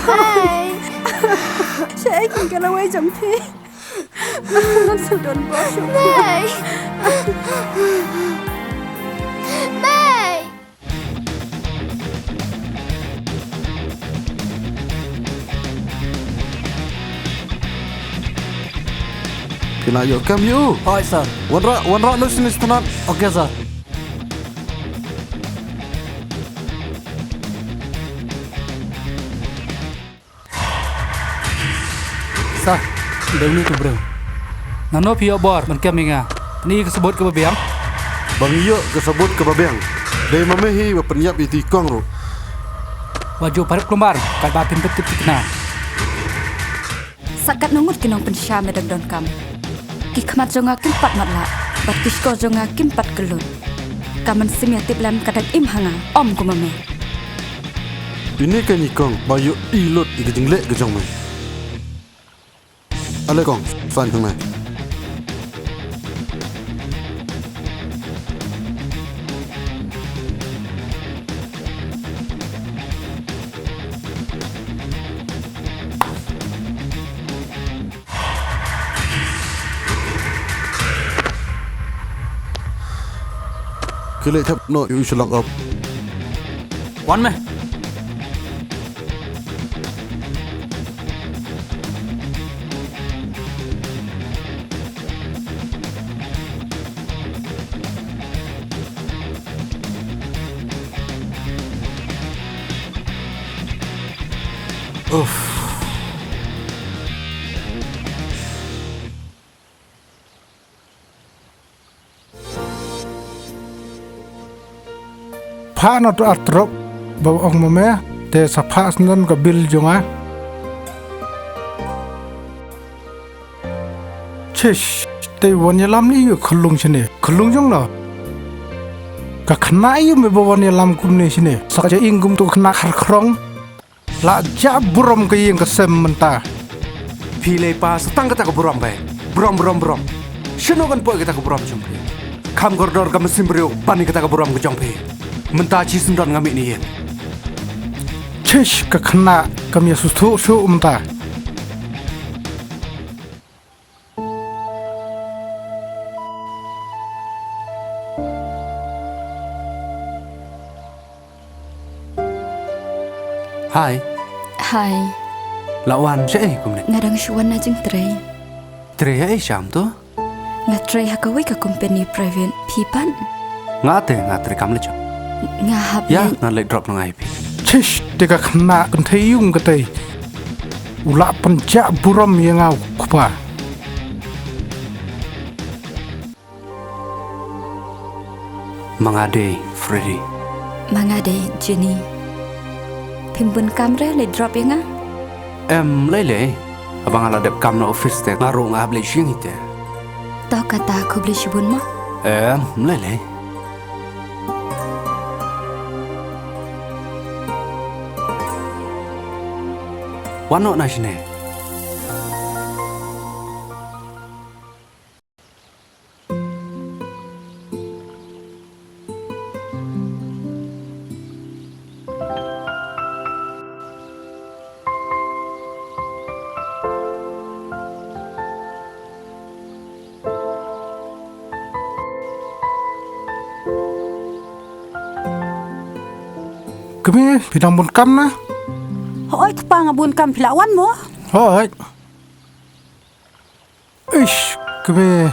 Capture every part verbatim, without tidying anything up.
Mei. Shaei kin ka lawei jong phi? Ngan sa don bor shuh. Mei. Mei. Phi la ïoh kam ïa u? Hooid sir. Wanrah, wanrah noh shane shatnat. Okay sir. Sir, dei une utu u briew. Nangno phi ïoh bor ban kem ïa nga? Phin ïoh ka sabut kaba biang? Ba ngi ïoh ka sabut kaba biang, dei ma me hi ba pynïap ïa uto i kong ruh. Wat ju pharep kulmar katba phin pyntip thikna. Sa katno ngut ki nongpynshai me dang donkam? Ki khmat jong nga kim pat matlah bad ki shkor jong nga kim pat kyllut. Ka mynsiem ïa tip lem ka dang im ha nga, ym kum ma me. Ine ka nyngkong ba ïohi lut ïa ka jingleh ka jong me. Ale kong, san hangne. Ki leh thep noh ïa u sha lok op. Wan me. Uff. Phah noh to artrop ba ong ma me, te sa phah shen ka bil jong nga. Chish, te wan ïalam ne ïa u khyllung shane. Khyllung jong no. Ka khynnah ïa me ba wan ïalam kumne shane. Sa ka jingim kum tu khynnah khar khrong. La jah burom ka ïing ka sem mynta. Phi lei pa sa tang kata ka burom beit. Burom, burom, burom. Shano kan poi kata ka burom jong phi? Kham kordor ka mynsiem briew ban ïa kata ka burom ka jong phi. Mynta shi syndon nga mih na ïing. Chish ka khynnah kam ïa shu shu mynta. Hai. Hai. La wan shaei kumne? Nga dang shu wan na jingtrei. Trei ïa ei sham to? Nga trei ha kawei ka company private, phi pat? Nga te nga trei kam leit sham. Nga hap leit. Ïa, ngan leit drop na nga ïa phi. Chish, te ka khynnah kynthei ïung katei. U lah pynjah burom ïa nga u kpa. Ma nga dei Freddy. Ma nga dei Jenny. Phim bun kam re leit drop ïa nga? Em, lei lei. Haba nga la dep kam na office te nga ruh nga hap leit sha ïing te. To kata khublei shibun mo. Em, lei lei. Wan noh na shane. Kmie, phi dang bun kam na? Hooid kpa, nga bun kam, phi lah wan mo? Hooid. Ish, kmie,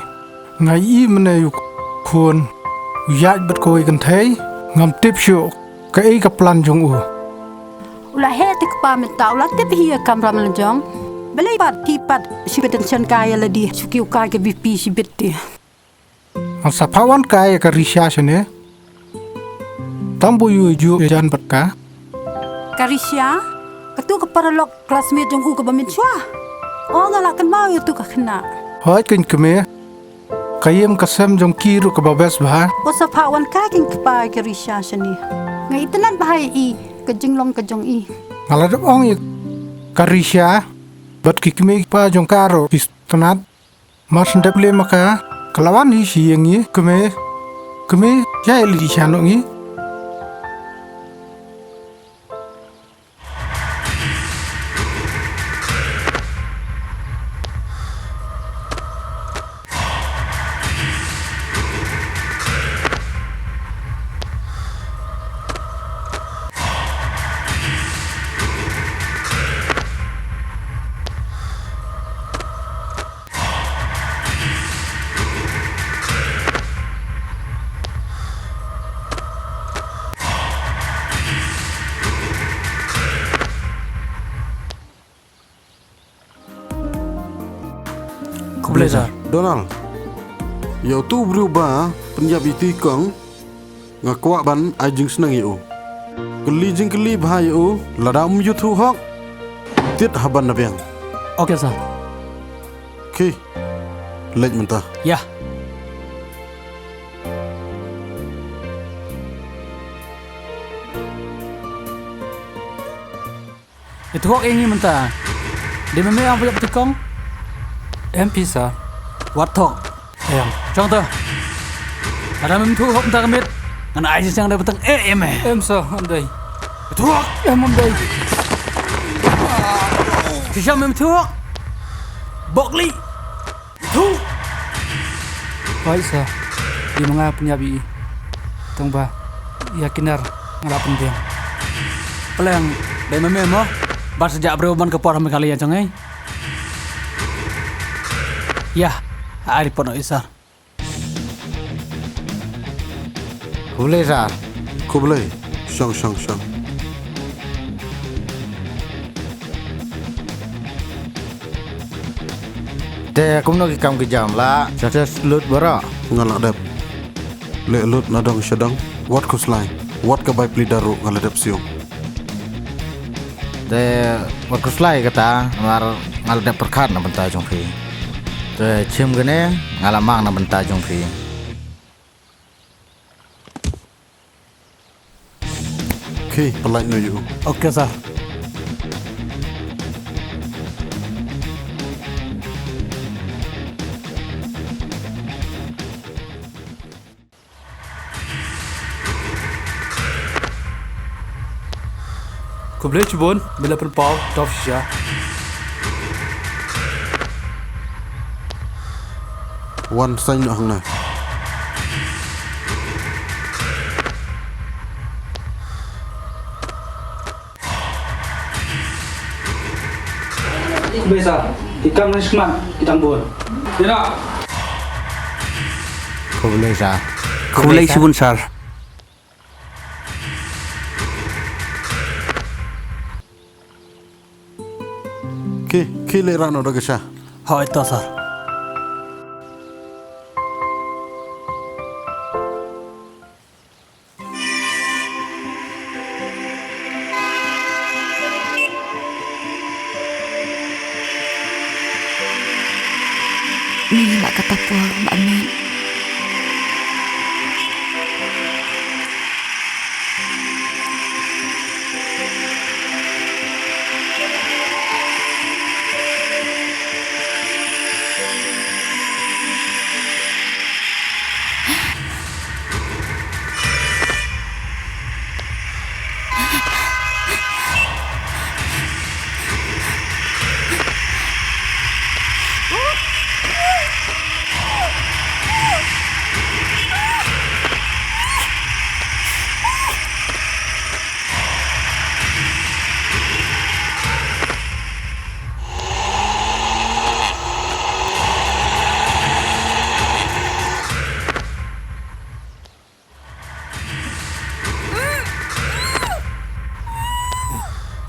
nga ïohi mynne ïa u khun u ïaid bad kawei kynthei, ngam tip shuh kaei ka plan jong u. U la heh te kpa mynta, u la tip hi ïa ka kamram la jong. Balei pat, phi pat shibit tension kai ïa lade, shu kiew kai ka B P shibit te. Ngan sa phah wan kai ïa ka Risha shane. Tang ba u ju ïajan bad ka. Ka Risha? Katu ka paralok classmate jong u kaba mynshuwa? O, nga la kynmaw ïa katu ka khynnah. Hooid keiñ kmie. Ka ïing ka sem jong ki ruh kaba best bha. O, sa phah wan kai keiñ kpa ïa ka Risha shane. Nga itynnad bha ïa i, ka jinglong ka jong i. Nga la dep ong ïa ka Risha bad ki kmie ki kpa jong ka ruh ki itynnad. Mar shen dep leh ma ka, ka la wan hi sha ïing ngi, kmie, kmie, ïa leit sha noh ngi. Khublei sir. Donald. Ïa utu u briew ba pynïap ïa i Kong, nga kwah ban ai jingsneng ïa u. Kylli jingkylli bha ïa u, lada um ïathuh hok, tied haba na biang. Okay sir. Khie. Leit mynta. Ïa. Ïathuh hok ïa ngi mynta. Dei ma me ba pynïap ïa i Kong? Em phi sir. Wat thuh. Em. Shong to. Lada mem ïathuh hok mynta ka miet, ngan ai jingsneng da ba tang eh em eh. Em sir, ym dei. Ïathuh hok. Em, ym dei. Shisha mem ïathuh hok. Bok lih. Ïathuh. Hooid sir. Dei ma nga pynïap ïa i. Tang ba ïa ki nar nga la pynbiang. Pleng, dei ma me mo? Ba sa jah briew man ka por ha Meghalaya jong ngi. Ïa, ai report noh ïa i sir. Khublei sir. Khublei. Shong, shong, shong. Te kumno ki kam ki jam la, sa test lut baroh? Nga la dep. Leh lut na dong sha dong, wat khuslai, wat ka bai pli daru nga la dep siew. Te wat khuslai kata, namar nga la dep pyrkhat na bynta jong phi. Te chim kane, nga la mang na bynta jong phi. Khie, pynlait noh ïa u. Okay sir. Khublei shibun, me la pynpaw, tough shisha. Wan saiñ noh hangne. Khublei sir, ki kam na shikmat ki dang bun. Ïa na. Khublei sir. Khublei shibun sir. Khie, khie leit rah noh da ka sha. Hooid to sir. Ni la kata por ba me